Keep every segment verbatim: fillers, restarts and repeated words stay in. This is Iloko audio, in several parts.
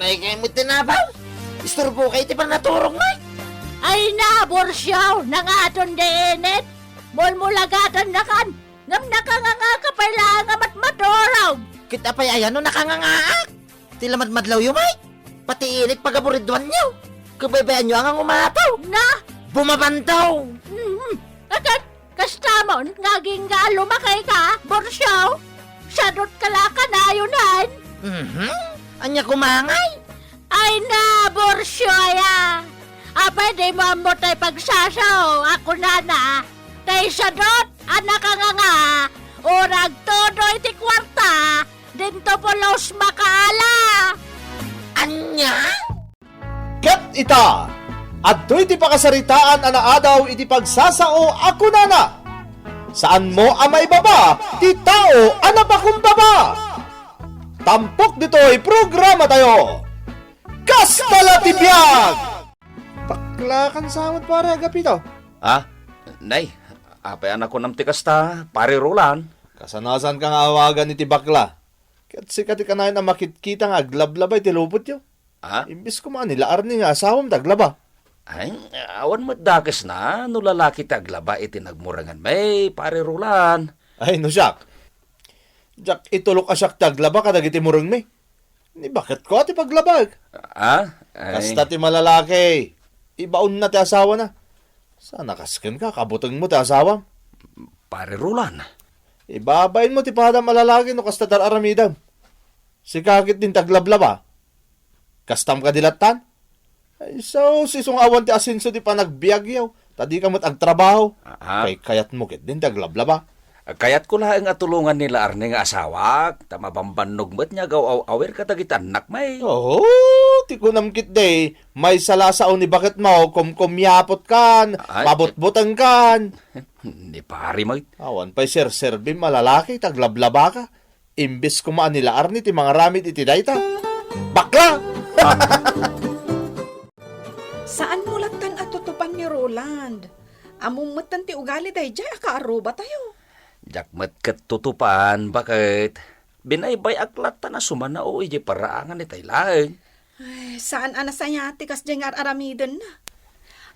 Ay, kay mo tinabaw? Isturbo kay ti panaturog, Mike. Ay na, Borsiaw, nangaton di init. Mulmulagatannakan, ngem nakanganga ka pay laeng a matmaturog. Ket apay aya no nakangangaak? Ti lamadmadlawyo, Mike. Pati init pagaburidwanyo. Kabaybayanyo a nga umataw. Na? Bumabantaw. Mhm. Akat, kastamon nga agingga a lumakay ka, Borsiaw? Sadot ka la kanayonan? Mhm. Ania kumangay? Ay na, Borsiaw aya. Apay di mo ammo tay pagsasao, a kunana. Tay sadot a nakanganga, urag todo iti kuarta, dinto pulos makaala. Ania? Ket ita, adtoy ti pakasaritaan a naadaw iti pagsasao a kunana, "Saanmo a maibaba ti tao a napakumbaba." Tampok ditoy programatayo, Kasta la ti Biag! Baklakan sa met, pare, agapito. Ah, nay, apay a nakunam ti kasta, pare Roland? Kasanasanka nga awagan iti bakla. Ket sika ti kanayon a makitkita nga aglablaba iti lupotyo. Ah? Imbes koma ni la Arnie nga asawam ti aglaba. Ay, awan met dakesna no lalaki ti aglaba iti nagmurenganmi, pare Roland. Ay, no siak. Diak itulok a siak ti aglaba kadagiti murengmi. Ni baketko a ti paglabaek. Ah? Ay. Kasta ti malalaki. Ibaonna ti asawana. Sana kas kenka, kabutengmo ti asawam. Pare Roland. Ibabainmo ti padam a lalaki no kasta ti ar-aramidem. Sika ket din ti aglablaba. Kastam kadi lattan? Ay, so, isu nga awan ti asenso ti panagbiagyo, ta dika met agtrabaho. Aha. Kay kayatmo ket din ti aglablaba. Kayatko laeng a tulongan ni la Arnie nga asawak, ta mabambannog met nga agaw-aw-awir kadagiti annakmi. Oo, ti kunam ketdi, maysa la a sao ni baketmo, kumkumyapotkan, ay, mabutbutengkan. Ni pare met. Awan pay serserbim a lalaki, ti aglablabaka. Imbes koma a ni la Arnie ti mangaramid iti dayta. Bakla! Saanmo lattan a tutupan ni Roland. Ammom metten ti ugali daydiay a kaarrubatayo. Diak met ket tutupan, baket? Binaybay-ak lattan a sumanao idiay paraangan itay laeng. Ay, saan a nasayaat ti kasdiay nga ar-aramidenna.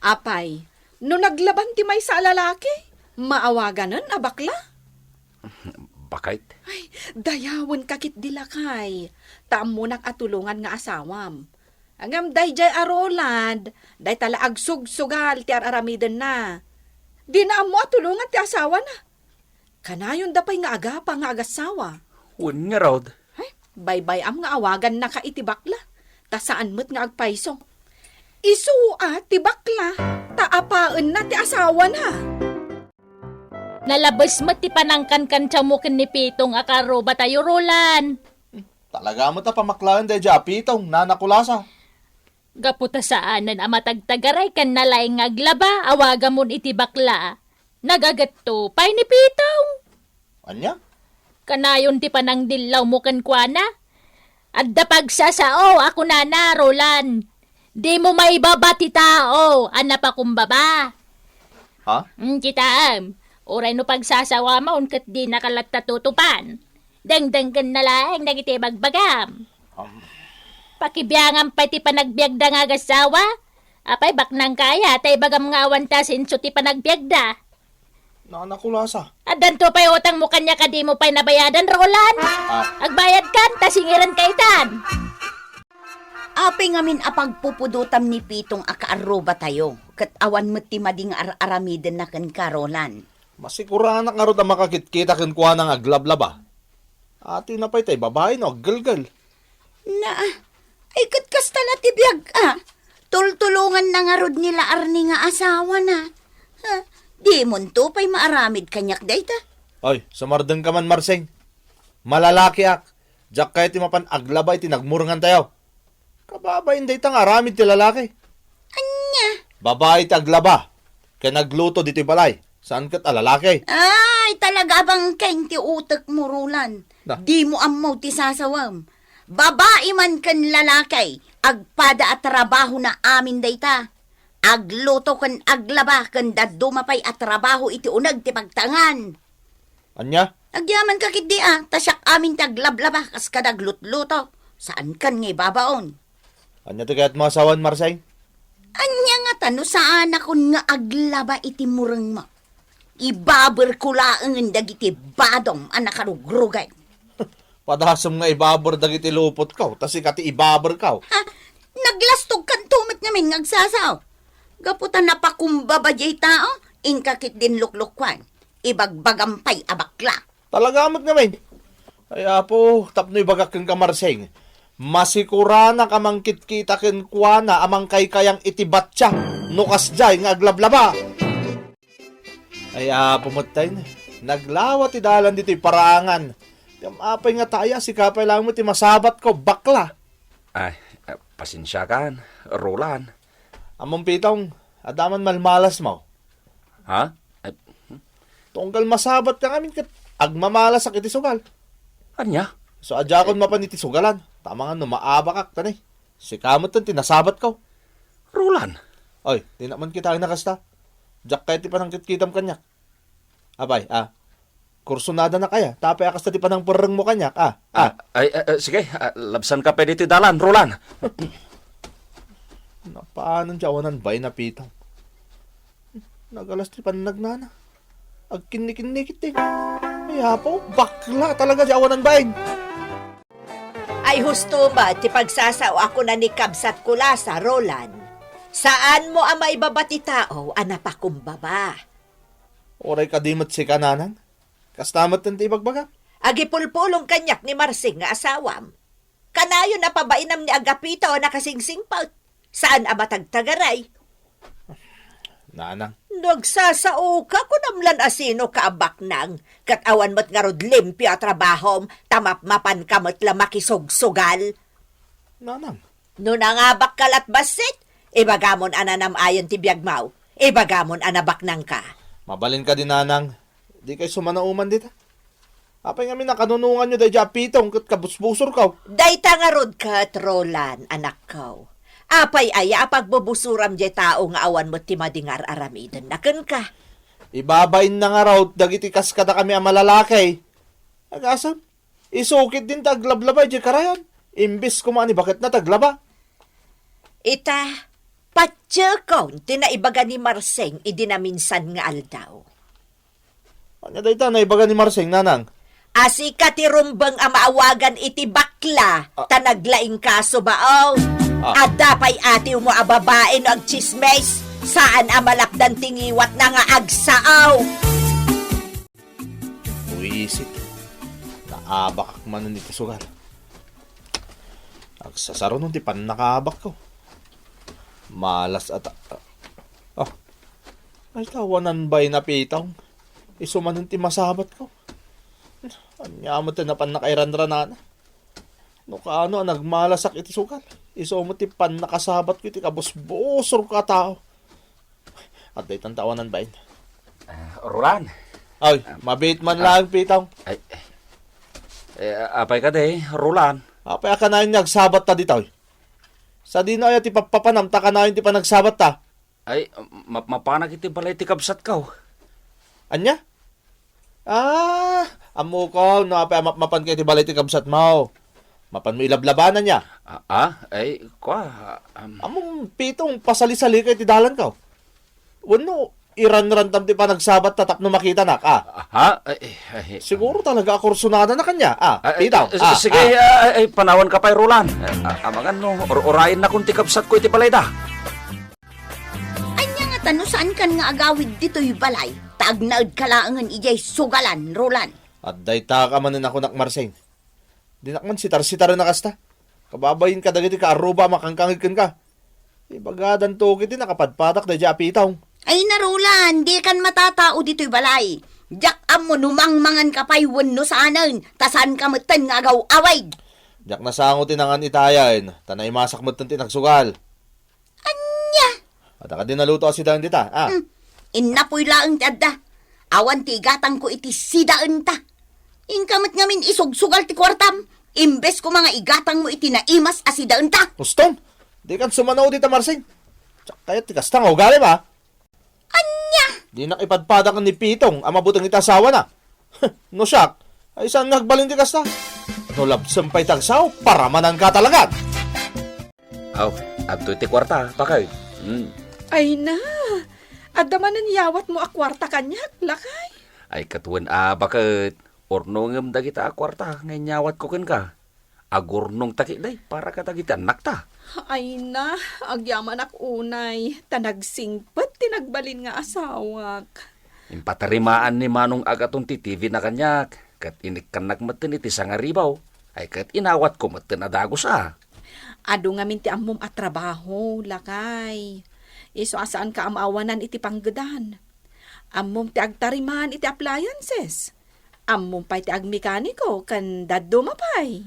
Apay, no naglaban ti maysa a lalaki, maawaganen a bakla? Baket? Ay, dayawenka ketdi lakay, ta ammonak a tulongan nga asawam. Ngem daydiay a Roland, dayta la agsugsugal ti ar-aramidenna. Dina ammo a tulongan ti asawana. Kanayonda pay nga agapa nga agassawa. Wen ngarud. Ay, baybay-am nga awagannaka iti bakla, ta saan met nga agpayso. Isu a ti bakla, ta apaenna ti asawana. Nalabes met ti panangkankantiawmo ken ni Pitong a kaarrubatayo, Roland. Talaga met a pamaklaen daydiay a Pitong, Nana Kulasa. Gapu ta saanen a matagtagaray ken nalaing nga aglaba, awagamon iti bakla. Nagagetto pay ni Pitong. Ania? Kanayon ti panangdillawmo kenkuana. Adda pagsasao a kunana, Roland, dimo maibaba ti tao a napakumbaba. Ha? Mm, kitaem, uray no pagsasawamon ket dinaka latta tutupan. Dengdenggenna laeng dagiti ibagbagam. Um. Pakibiangam pay ti panagbiagda nga agassawa. Apay, baknangka aya ta ibagam nga awan ti asenso ti panagbiagda? Nana Kulasa. Addanto pay utangmo kaniak a dimo pay nabayadan, Roland? Ah. Agbayadkan, ta singirenka itan. Apay ngamin a pagpupudotam ni Pitong a kaarrubatayo, ket awan met ti madi nga ar-aramidenna kenka, Roland? Masiguranak ngarud a makakitkita kenkuana nga aglablaba. Atina pay tay babai no aggelgel. Na, ay ket kasta la ti biag a. Tultulonganna ngarud ni la Arnie nga asawana. Ha, dimonto pay maaramid kaniak dayta. Ay, sumardengka man, Marsing. Malalakiak. Diak kayat ti mapan aglaba iti nagmurengantayo. Kababain dayta nga aramid ti lalaki. Ania? Babai ti aglaba ken agluto ditoy balay. Saan ket a lalaki? Ay, talaga a bangkeng ti utekmo, Roland. Na. Dimo ammo ti sasawem. Babai man ken lalaki, agpada a trabahona amin dayta. Agluto ken aglaba ken dadduma pay a trabaho iti uneg ti pagtangan. Ania? Agyamanka ketdi a, ta siak amin ti aglablaba kas kada aglutluto. Saankan nga ibabaon. Ania ti kayatmo a sawen, Marseng? Ania ngata no saanakon nga aglaba iti murengmo? Ibaberko laengen dagiti badom a nakarugrugay. Padasem nga ibaber dagiti lupotko, ta sika ti ibaberko. Ha? Naglastogkanto met ngamin nga agsasao. Gapu ta napakumbaba diay tao, inka ketdin luklukuan. Ibagbagam pay a bakla. Talaga met ngamin. Ay, Apo, tapno ibagak kenka, Marseng, masikuranak a mangkitkita kenkuana a mangkaykayang iti batsia no kasdiay nga aglablaba. Ay, Apo, metten, naglawa ti dalan ditoy paraangan. Ngem apay ngata aya, sika pay laeng met ti masabatko, bakla. Ay, eh, pasensiakan, Roland. Ammom, Pitong, adda man malmalasmo? Ha? Eh, hmm? Tunggal masabatka ngamin ket agmamalasak iti sugal. Ania? So, adiakon mapan iti sugalan. Tama nga no maabakak, tani. Sika metten ti nasabatko. Roland. Oy, dinak man kitaen a kasta. Diak kayat ti panangkitkitam kaniak. Apay, a, kursunadanak aya, ta apay a kasta ti panangperrengmo kaniak, a, a. Ah, ay, eh, eh, sige, ah, labsanka pay ditoy dalan, Roland. Napanon ti awanan bain a Pitong. Nagalas ti pannagnana. Agkinnikinnikit ti. Ay, Apo, bakla talaga ti awanan bain. Ay, husto met ti pagsasao a kuna ni kabsatko Lasa, Roland. Saanmo a maibaba ti tao a napakumbaba. Uray kadi met sika, nanang? Kasta met ti ibagbagam? Agipulpulong kaniak ni Marseng nga asawam. Kanayon a pabainam ni Agapito a nakasingsingpet. Saan a matagtagaray. Nanang. Nagsasaoka, kunam lan a sinoka a baknang, ket awan met ngarud limpio a trabahom, ta mapmapanka met la makisugsugal. Nanang. No nangabakka lat bassit, ibagamon a nanam-ayen ti biagmo, ibagamon a nabaknangka. Mabalin kadi, nanang, dikay sumanaoman dita. Apay ngamin a kanunonganyo daydiay a Pitong ket kabusbusorko? Dayta ngarud ket, Roland, anakko. Apay aya a pagbubusoram diay tao nga awan met ti madi nga ar-aramidenna kenka? Ibabainna ngarud dagiti kas kadakami a malalaki. Agasem, isu ketdin ti aglablaba idiay karayan. Imbes koma a ni baketna ti aglaba. Ita, patiekon ti naibaga ni Marseng idi naminsan nga aldaw. Ania dayta naibaga ni Marseng, nanang? A sika ti rumbeng a maawagan iti bakla, ah, ta naglaingka a subaw. Ah. Adda pay atiwmo a babai no agtsismis, saan a malapdan ti ngiwatna nga agsao. Buisit. Naabakak manen iti sugal. Agsasaruno ti pannakaabakko. Malas a ta-, ah. Ay, tawanan bay na Pitong. Isu manen ti masabatko. Ania met ti napan nakairanranana. No kaano a nagmalasak iti sugal. Isu met ti pannakasabatko iti kabusbusorko a tao. Adda itan tawanan bain. Ah, Roland. Ay, mabiit man Ah. lang, Pitong. Ay, eh, apay kadi, Roland? Apay a kanayon nga agsabatta ditoy? Sadino aya ti pappapanam ta kanayon ti panagsabatta? Ay, ma-, mapanak iti balay ti kabsatko. Ania? Ah, ammok no apay a mapmapanka iti balay ti kabsatmo. Mapanmo ilablabana nia. Ah, ah, ay, kua, um. Ammom, Pitong, pasalisalika iti dalanko. Wenno, iranrantam ti panagsabatta tapno makitanak, ah. Ah, ha? Ay, ay, ay, Siguro talaga a kursunadana kaniak, ah, Ay, ay, Pitong, ay, ah, sige, ah. ay, ay, panawanka pay, Roland. Ay, ah, amangan no, ur-urayennakon ti kabsatko iti balayda. Ania ngata no saankan nga agawid ditoy balay, ta agnaedka laengen idiay sugalan, Roland? Adda ita ka manen a kunak, Marseng. Dinak man sitar-sitaren a kasta. Kababain kadagiti kaarruba a makangkangeg kenka. Ibagadanto ketdi nakapadpadak daydiay a Pitong. Ay na, Roland, dikan matatao ditoy balay. Diak ammo no mangmanganka pay wenno saanen, ta saanka metten nga agaw-awid. Diak nasango ti nangan itayen, ta naimasak metten ti nagsugal. Ania? Adda kadi naluto a sidaen dita, ah. Hmm. Innapoy laeng ti adda. Awan ti igatangko iti sidaenta. Inka met ngamin isugsugal ti kuartam, imbes koma nga igatangmo iti naimas a sidaenta. Huston, dikan sumanao dita, Marseng. Diak kayat ti kasta nga ugalim, ah. Ania? Dinak ipadpadak ni Pitong a mabuteng iti asawana. No siak, ay saan nga agbalin ti kasta? No labsem pay ti agsao, paramananka talaga. Aw, adtoy ti kuarta, baket. Hmm. Ay na, adda manen yawatmo a kuarta kaniak, lakay? Ay, ket wen a, baket. Urnongem dagita a kuarta nga inyawatko kenka. Agurnongta ketdi para kadagiti annakta. Ay na, agyamanak unay, ta nagsingpet ti nagbalin nga asawak. Impatarimaan ni Manong Agaton ti T V na kaniak, ket inikkannak metten iti sangaribaw. Ay ket inawatko metten a dagus a. Adu ngamin ti ammom a trabaho, lakay. Isu a saanka a maawanan iti panggedan. Ammom ti agtariman iti appliances. Ammom pay ti agmekaniko ken dadduma pay.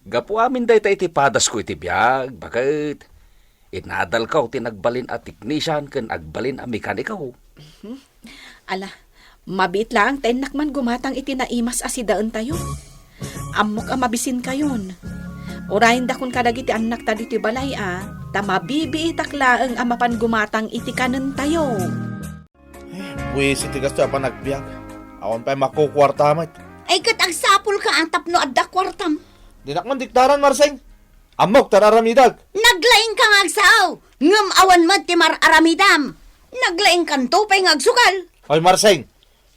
Gapu amin dayta iti padasko iti biag, baket. Inadalko ti nagbalin a teknisian ken agbalin a mekaniko. Mhm. Ala, mabiit laeng ta innak man gumatang iti naimas a sidaentayo. Ammok a mabisinkayon. Urayendakon kadagiti annakta ditoy balay a, ta mabibiitak laeng a mapan gumatang iti kanentayo. Ay, buwisit ti gasto a panagbiag. Awan pay makukuarta met. Ay, ket agsapulka a tapno adda kuartam. Dinak man diktaran, Marseng. Ammok, ta ar-aramidek. Naglaingka nga agsao, ngem awan met ti mar-aramidam. Naglaingkanto pay nga agsugal. Hoy, Marseng,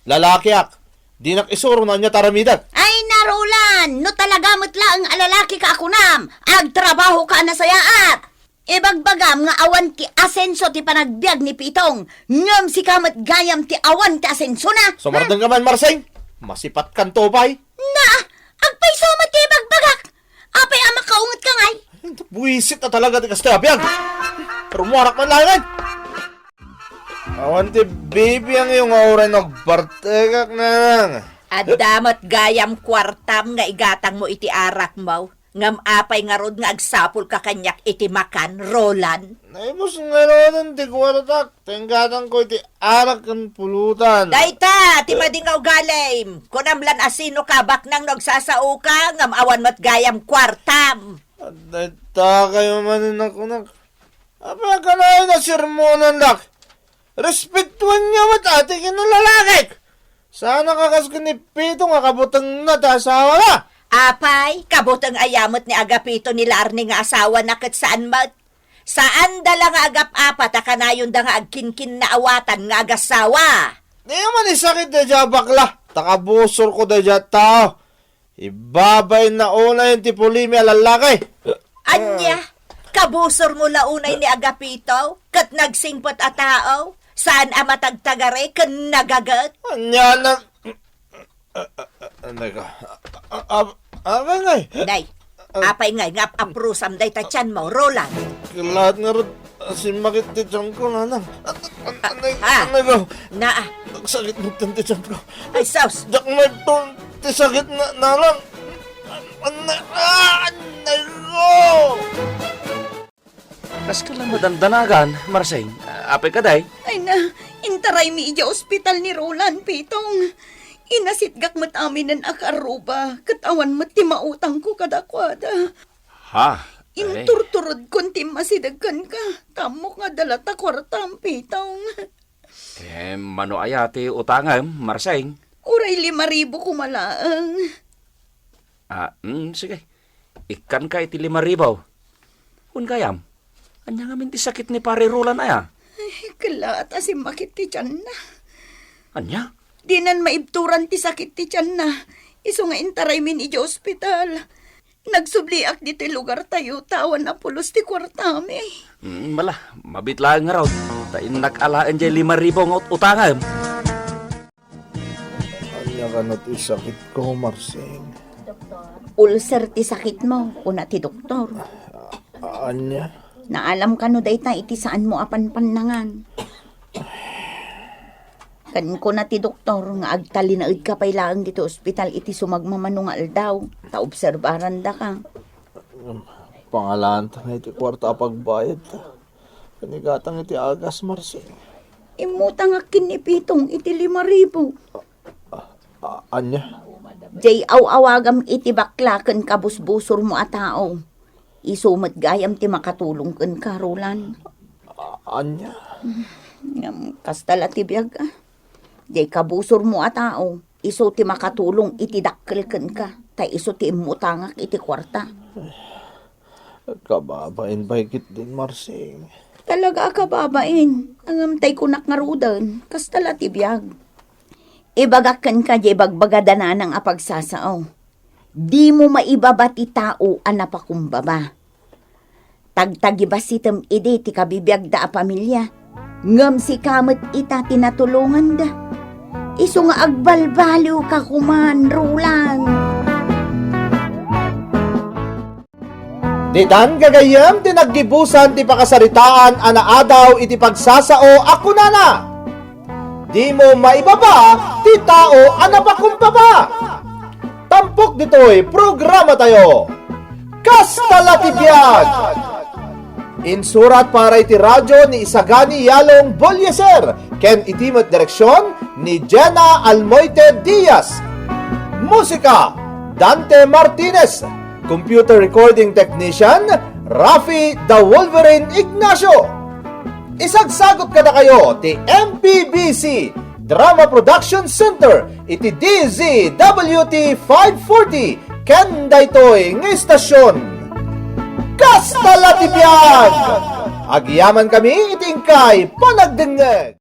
lalakiak. Dinak isuro no ania ti aramidek. Ay, narulan, no talaga met laeng a lalakika a kunam, agtrabahoka a nasayaat. Ibagbagam nga awan ti asenso ti panagbiag ni Pitong, ngem sika met gayam ti awan ti asensona. Sumardengka man, Marseng. Masipatkanto pay. Na, agpayso met ti ibagbagak. Apay a makaungetka ngay? Buwisit a talaga ti kastoy a biag. Rumuarak man laengen. Awan ti bibiangyo nga uray no agpartekak, Nanang. Adda met gayam kuartam nga igatangmo iti arakmo. Ngem apay ngarud nga agsapulka kaniak iti makan, Roland? Naibus ngaruden ti kuartak, ta inggatangko iti arak ken pulutan. Dayta ti madi nga ugalim. Kunam lan a sinoka a baknang no agsasaoka, ngem awan met gayam kuartam. Dayta kayo manen a kunak. Apay a kanayon a sermonandak? Respetuanyo met a ti kinalalakik. Saan a kakas ken ni Pito nga kabutengna ti asawana. Apay, kabuteng aya met ni Agapito ni Larni nga asawana ket saan met? Saanda la nga agap-apa ta kanayonda nga agkinkinnaawatan nga agasawa. Diyo man isakit daydiay a bakla, ta kabusorko daydiay a tao. Ibabainna unay ti pulimi a lallaki. Ania? Kabusormo la unay ni Agapito, ket nagsingpet a tao? Saan a matagtagari ken nagaget? Ania na? Anay ka. Apay ngay? Nay, apay ngay nga ap-aprusam dayta tianmo, Roland? Ket laat ngarud, simmakit ti tianko, Nanang. Anay, ah, anay ko. Naa. Nagsakit met ti tianko. Ay, sus. Diak maibton ti sakit, Nanang. Anay, ah, anay ko. Kas ka la madandanagan, Marseng. Apay ka, day? Ay na, intaraymi idiay ospital ni Roland, Pitong. Inasitgak met aminen a karruba, ket awan met ti mautangko kadakuada. Ha? Ay. Inturturodkon ti immasideg kenka, ta ammok nga adda latta kuartam, Pitong. Ket mano aya ti utangem, Marseng? Uray lima ribu koma laeng. Ah, mm, sige. Ikkanka iti lima ribu. Wen gayam, ania ngamin ti sakit ni Pare Roland aya? Ay, kelaat a simmakit ti tianna. Ania? Dinan maibturan ti sakit ti tianna. Isu nga intaraymin idiay ospital. Nagsubliak ditoy lugartayo ta awan a pulos ti kuartami. Mm, mala, mabiit laeng ngarud. Ta innak alaen diay lima ribu nga ut-, utangem. Ania kano ti sakitko, Marseng? Ulcer ti sakitmo, kuna ti doktor. A-, ania? Naalam kano dayta iti saanmo a panpannangan? Ken kuna ti doktor nga agtalinaedka pay laeng ditoy ospital iti sumagmamano nga aldaw, ta obserbarandaka. Pangalaanta ngay ti kuarta a pagbayadta. Ken igatang iti agas, Marseng. Immutangak ken ni Pitong iti lima ribu. A-, ania? Diay aw-awagam iti bakla ken kabusbusormo a tao. Isu met gayam ti makatulong kenka, Roland. A-, ania? Ngem kasta la ti biag, a. Diay kabusormo a tao, isu ti makatulong iti dakkel kenka, ta isu ti immutangak iti kuarta. Kababain pay ketdin, Marsing. Talaga a kababain. Ngem tay kunak ngaruden, kasta la ti biag. Ibagak kenka diay ibagbaga da Nanang a pagsasao. Dimo maibaba ti tao a napakumbaba. Tagtagibasitem idi ti kabibiagda a pamilia, ngem sika met ita ti natulonganda. Isu nga agbalbaliwka koman, Roland. Ditan gagayyem ti naggibusan ti pakasaritaan a naadaw iti pagsasao a kunana, "Dimo maibaba ti tao a napakumbaba." Tampok ditoy programatayo, Kasta la ti Biag! Insurat para iti radio ni Isagani Yalong Bolieser ken iti met direksion ni Jenna Almoite Diaz. Musika, Dante Martinez. Computer recording technician, Rafi the Wolverine Ignacio. Isagsagot kadakayo ti M P B C Drama Production Center iti D Z W T five forty ken daytoy nga istasyon. Kasta la ti biag! Agyamankami iti inkay panagdengngeg.